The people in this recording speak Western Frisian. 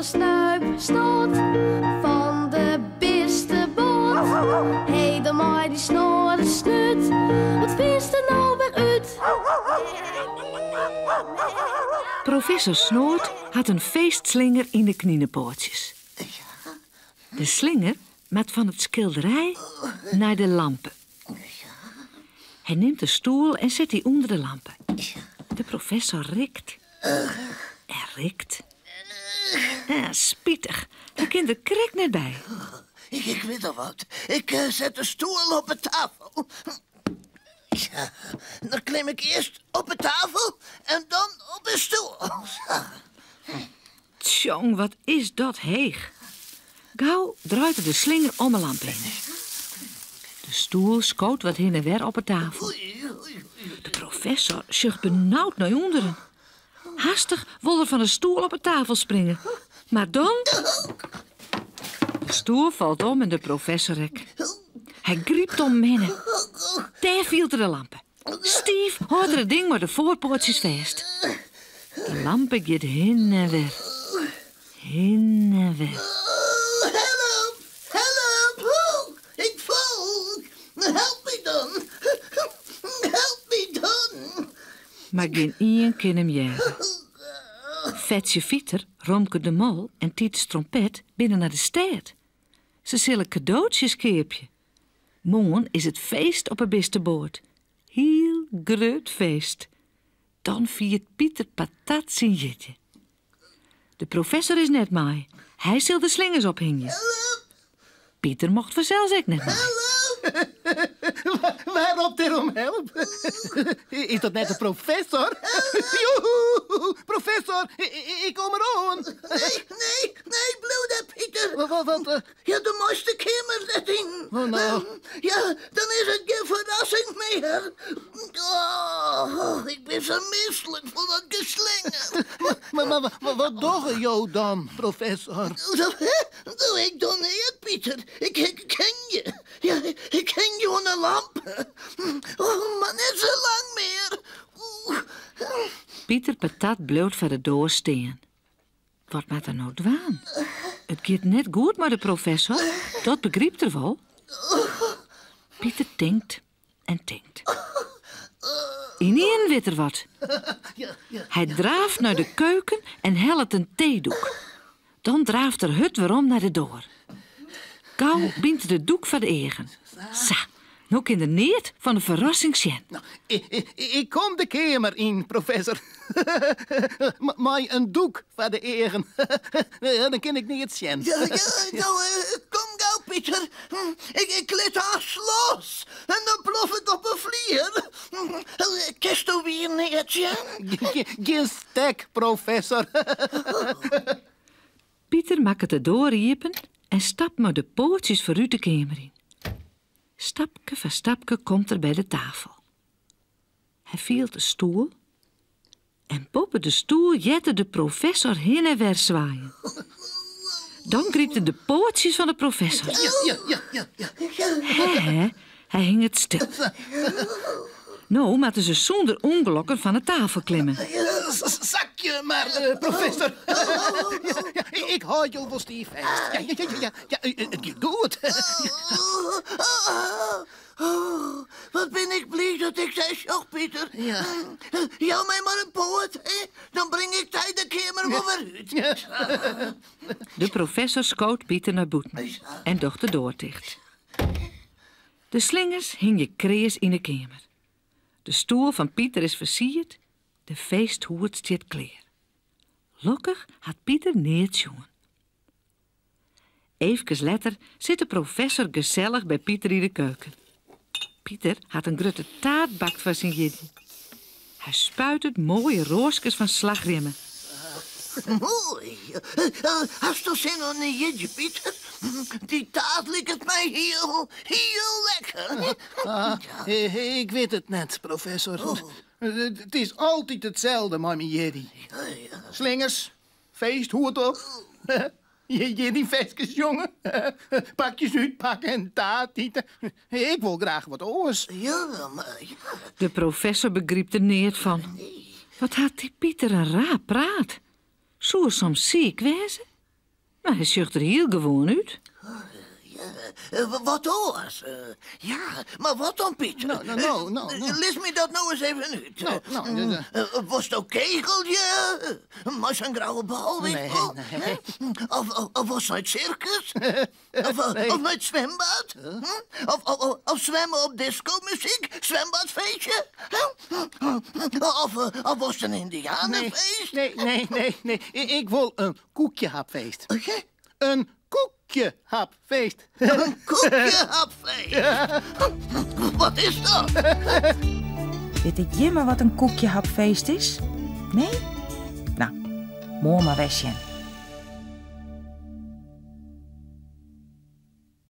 Professor Snuip Snoot fan de bisteboat. Hé, dan mei dy snoade snút, wat fynst der no wer út? Professor Snoot hat in feestslinger yn de kninepoatsjes. De slinger moat fan it skilderij nei de lampe. Hy nimt de stoel en set dy ûnder de lampe. De professor rikt. En rikt. Ja, spitich, hy kin der krekt net by. Ik wit al wat. Ik eh, set de stoel op de tafel. Ja, dan klim ik earst op de tafel en dan op de stoel. Tsjong, wat is dat heech. Gau draait er de slinger om 'e lamp hinne. De stoel skoot wat hinne en wer op 'e tafel. De professor sjocht benaud nei ûnderen. Hastich wol er fan 'e stoel op 'e tafel springe. Mar dan... De stoel falt om en de professor ek. Hy grypt om him hinne. Dêr fielt er de lampe. Stiif hâldt er it ding mei de foarpoatsjes fêst. De lampe giet hin en wer. Hin en wer. Help! Help! Ik fal! Help my dan! Help my dan! Mar gjin ien kin him hearre. Fetsje Fiter, Romke de Mol en Titus Trompet binne nei de stêd. Se sille kadootsjes keapje. Moarn is it feest op 'e bisteboat. Hiel grut feest. Dan fiert Pieter Patat syn jierdei. De professor is net mei. Hy sil de slingers ophingje. Pieter mocht fansels ek net mei. Wa ropt der om help? Is dat net de professor? Joehoe! Professor, ik kom deroan. Nee, nee, nee, bliuw dêr, Pieter. Wat, wat, wat? Ja, do meist de keamer net yn. Oh, no. Ja, dan is it gjin ferrassing mear. Oh, ik bin sa mislik fan dat geslinger. Mar, mar, mar wat dogge jo dan, professor? No, ik doch neat, Pieter. Ik, ik ken je. Ja, ik ken je oan de lampe. Oh, mar net sa lang mear. Pieter Patat bliuwt foar de doar stean. Wat moat er no dwaan? It giet net goed mei de professor, dat begrypt er wol. Pieter tinkt en tinkt. Ynienen wit er wat. Hy draaft nei de keuken en hellet in teedoek. Dan draaft er hurd werom nei de doar. Gau bynt er de doek foar de eagen. Sa, No kin er neat fan de ferrassing sjen. No, ik kom de keamer yn, professor. Mei in doek foar de eagen. Dan kin ik neat sjen. Ja, ja, no, kom gau, Pieter. Ik lit hast los en dan plof ik op 'e flier. Kinsto wier neat sjen? Gjin stek, professor. Pieter makket de doar iepen en stapt mei de poatsjes foarút de keamer yn. Stapke foar stapke komt er by de tafel. Hy fielt de stoel en boppe de stoel heart er de professor hin en wer swaaien. Dan grypt er de poatsjes fan de professor. Ja, ja, ja, ja. Hè, hè, hy hinget stil. No moatte se sûnder ûngelokken fan 'e tafel klimme. Sakje mar, eh, professor. Ja, ik hâld jo wol stiif fêst. Ja, ja, ja, ja, ja, it giet goed. Oh, wat bin ik bliid dat ik dy sjoch, Pieter. Ja. Jou my mar in poat, hè? Dan bring ik dy de keamer wol wer út. De professor skoot Pieter nei bûten en docht de doar ticht. De slingers hingje kreas yn 'e keamer. De stoel fan Pieter is fersierd, de feesthoed stiet klear. Lokkich hat Pieter neat sjoen. Eefkes letter sit de professor gesellich by Pieter yn de keuken. Pieter hat in grutte taart bakt foar syn jierdei. Hy spuitet moaie roaskes fan slachrjemme. Moai. Hasto sin oan in jierdei, Pieter? Dy taart liket my hiel, hiel lekker. Ah, ik wit it net, professor. It is altyd itselde mei myn jierdei. Slingers, feesthoed op. Jierdeifeestkes sjonge, pakjes útpakke en taart ite. Ik wol graach wat oars. Ja, mar ja. De professor begrypt der neat fan. Wat hat dy Pieter in raar praat. Soe er soms siik wêze? Mar hy sjocht der hiel gewoan út. Ja, wat oars? Ja, mar wat dan, Pieter? No, no, no, no, no. Lis my dat no ris even út. No, no, no, no. Wolsto kegelje? Mei sa'n grauwe bal, weet Nee, wol? nee. Of, of, of wolst nei it sirkus? Of, of nei it swimbad? Hm? Of, of, of swimme op diskomuzyk? Swimbadfeestje? Hm? Of, of wolst in yndianefeest? Nee, nee, nee, nee. Ik wol in koekjehapfeest. Oké. In koekjehapfeest. In koekjehapfeest? Wat is dat? Witte jimme wat in koekjehapfeest is? Nee? No, moarn mar wer sjen.